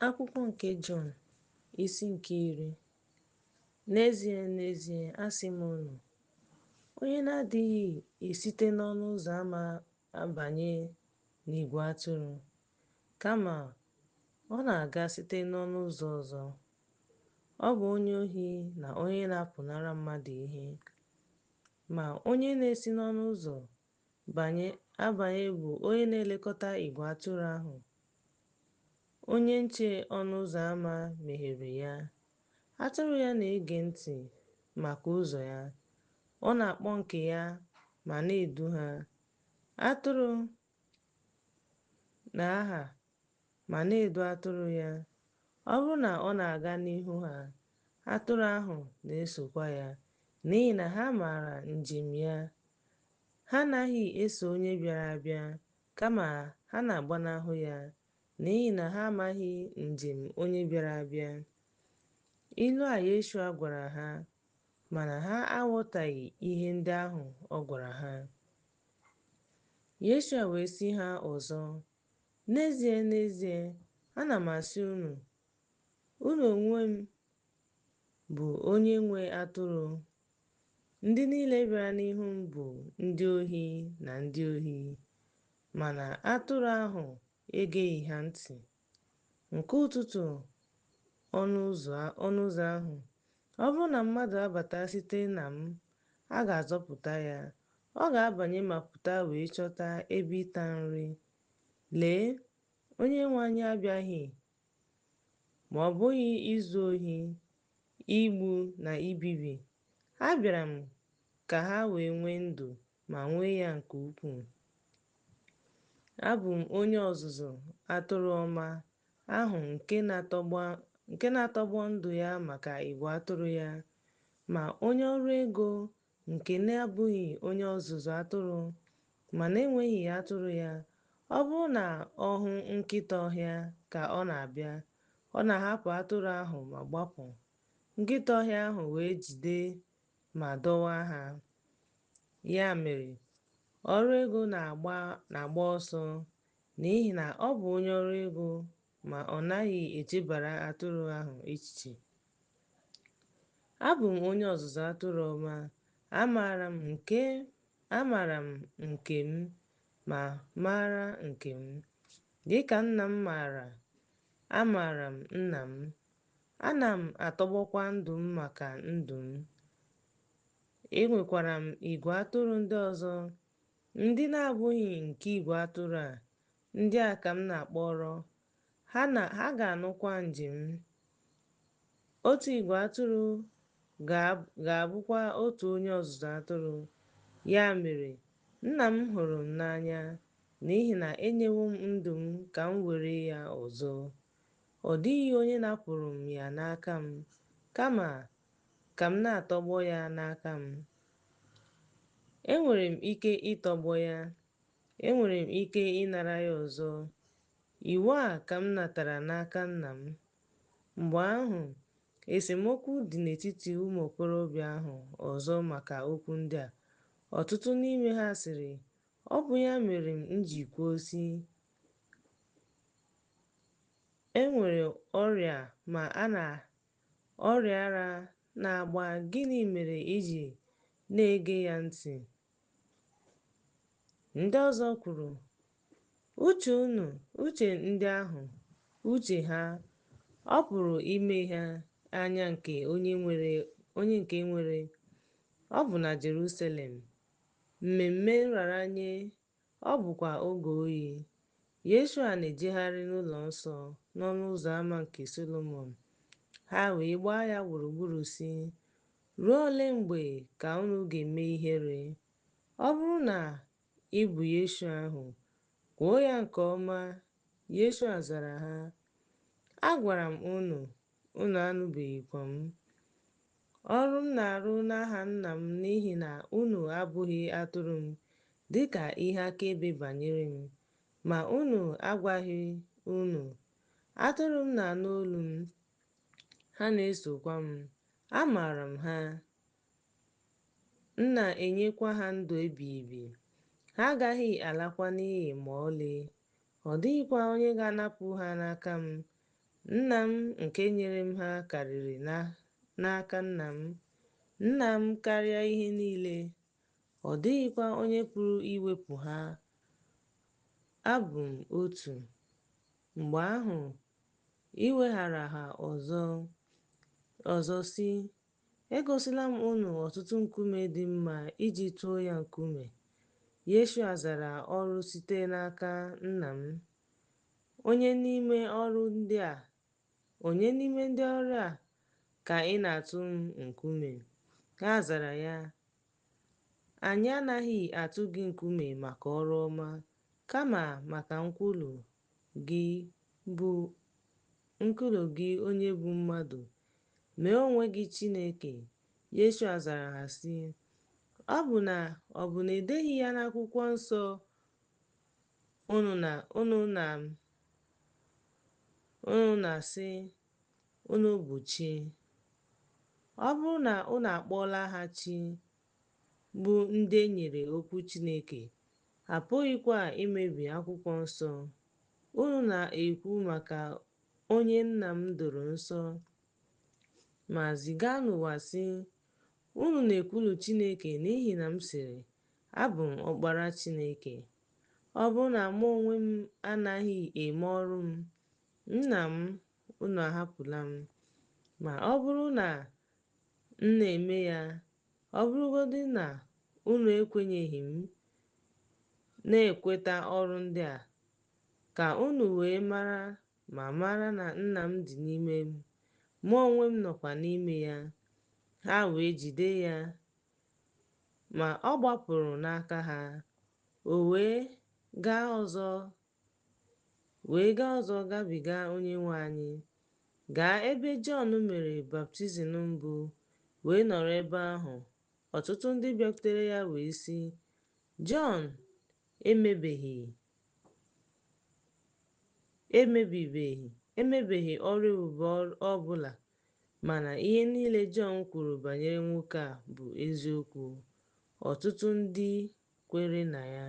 Akwụkwọ nke Jọn, isi nke 10. N'ezie, n'ezie, asị m unu, onye na-adịghị esite n'ọnụ ụzọ ámá abanye n'igwe atụrụ, kama ọ na-aga site n'ọnụ ụzọ ọzọ, ọ bụ onye ohi na onye na-apụnara mmadụ ihe. Ma onye na-esi n'ọnụ ụzọ abanye bụ onye na-elekọta igwe atụrụ ahụ. Onye nche ọnụ ụzọ ámá meghere ya. Atụrụ ya na-ege ntị maka ụzọ ya. Ọ na-akpọ nke ya ma na-edu ha. Atụrụ na aha ma na-edu atụrụ ya. Ọ bụrụ na ọ na-aga n'ihu ha, atụrụ ahụ na-esokwa ya, n'ihi na ha maara njem ya. Ha anaghị eso onye bịara abịa, kama ha na-agbanahụ ya, n'ihi na ha amaghị njem onye bịara abịa. Ilu a Yeshua gwara ha, mana ha aghọtaghị ihe ndị ahụ ọ gwara ha. Yeshua wee sị ha ọzọ, N'ezie, n'ezie, ana m asị unu, unu onwe m bụ onye nwe atụrụ. Ndị niile bịara n'ihu m bụ ndị ohi na ndị ohi, mana atụrụ ahụ egeghị ha ntị. Nke ụtụtụ ọnụ ụzọ ahụ, ọ bụrụ na mmadụ abata site na m, a ga-azọpụta ya. Ọ ga-abanye ma pụta wee chọta ebe ịta nri. Lee, Onyenwe anyị abịaghị ma ọ bụghị izu ohi, igbu na ibibi. Abịara m ka ha wee nwee ndụ ma nwee ya nke ukwuu. Abụ m onye ọzụzụ atụrụ ọma ahụ nke na-atọgbọ ndụ ya maka igwe atụrụ ya. Ma onye ọrụ ego nke na-abụghị onye ọzụzụ atụrụ ma na-enweghị atụrụ ya, ọ bụrụ na ọ hụ nkịta ọhịa ka ọ na-abịa, ọ na-ahapụ atụrụ ahụ ma gbapụ. Nkịta ọhịa ahụ wee jide ma dọwaa ha. Ya mere, ọrụ ego na-agba ọsọ n'ihi na ọ bụ onye ọrụ ego ma ọ naghị echebara atụrụ ahụ echiche. Abụ m onye ọzụzụ atụrụ ọma, amaara m nke m ma mara nke m. Dịka nna m maara, amaara m nna m. Ana m atọgbọkwa ndụ m maka ndụ m. Enwekwara m igwe atụrụ ndị ọzọ, ndị na-abụghị nke igwe atụrụ a, ndị a ka m na-akpọrọ. Ha ga-anụkwa njem m. Otu igwe atụrụ ga-abụkwa otu onye ọzụzụ atụrụ. Ya mere, nna m hụrụ m n'anya, n'ihi na enyewo m ndụ m ka m were ya ọzọ. Ọ dịghị onye napụrụ m ya n'aka m, kama ka m na-atọgbọ ya n'aka m. Enwere m ike ịtọgbọ ya, enwere m ike ịnara ya ọzọ. Iwu a ka m natara n'aka nna m. Mgbe ahụ, esemokwu dị n'etiti ụmụ okorobịa ahụ ọzọ maka okwu ndị a. Ọtụtụ n'ime ha sịrị, ọ bụ ya mere m ji kwuo sị, e nwere ọrịa ma a na ọrịa ara na-agba, gịnị mere i ji na-ege ya ntị? Ndị ọzọ kwuru, uche unu, uche ndị ahụ, uche ha, ọ pụrụ imeghe anya nke onye nke nwere. Ọ bụ na Jerusalem, mmemme nraranye, ọ bụkwa oge oyi. Yeshua na-ejegharị n'ụlọ nsọ n'ọnụ ụzọ ámá nke Solomọn. Ha wee gbaa ya gburugburu sị, ruo ole mgbe ka unu ga-eme ihere? Ọ bụrụ na ị bụ Yeshua ahụ, kwuo ya nke ọma. Yeshua zara ha, agwara m unu, unu anụbeghịkwa m. Ọrụ m na-arụ n'aha nna m n'ihi na unu abụghị atụrụ m, dịka ihe akaebe banyere m. Ma unu agwaghị unu, atụrụ m na-anụ olu m, ha na-esokwa m. Amaara m ha, m na-enyekwa ha ndụ ebighị ebi. Ha agaghị alakwa n'iyi ma ọlị. Ọ dịghịkwa onye ga-anapụ ha n'aka m. Nna m nke nyere m ha karịrị n'aka Nna m. Nna m karịa ihe niile, ọ dịghịkwa onye pụrụ iwepụ ha. Abụ m otu. Mgbe ahụ, iweghara ha ọzọ sị, Egosila m unu ọtụtụ nkume dị mma iji tụọ ya nkume. Yeshua zara ọrụ site n'aka Nna m. Onye n'ime ọrụ ndị a, onye n'ime ndị ọrụ a ka ị na-atụ m nkume? Ha zara ya, Anyị anaghị atụ gị nkume maka ọrụ ọma, kama maka nkwulu gị onye bụ mmadụ, mee onwe gị Chineke. Yeshua zara ha sị, Ọ bụ na edeghị ya n'akwụkwọ nsọ unu na-asị, unu bụ chi? Ọ bụrụ na unu akpọọla ha chi, bụ ndị e nyere okwu Chineke, a pụghịkwa imebi akwụkwọ nsọ. Unu na-ekwu maka onye Nna m doro nsọ ma ziga n'ụwa sị, unu na-ekwulu Chineke n'ihi na m sịrị, abụ m Ọkpara Chineke. Ọ bụrụ na mụ onwe m anaghị eme ọrụ m, Nna m, unu ahapụla m. Ma ọ bụrụ na m na-eme ya, ọ bụrụgodị na unu ekwenyeghị m, na-ekweta ọrụ ndị a, ka unu wee mara ma mara na Nna m dị n'ime m, mụ onwe m nọkwa n'ime ya. Ha wee jide ya, ma ọ gbapụrụ n'aka ha. O wee gaa ọzọ gabiga Onyenwe anyị, gaa ebe Jọn mere baptizim mbụ, wee nọrọ ebe ahụ. Ọtụtụ ndị bịakwutere ya wee sị, Jọn emebeghị ọrụ ebube ọ bụla, mana ihe niile Jọn kwuru banyere nwoke a bụ eziokwu. Ọtụtụ ndị kwere na ya.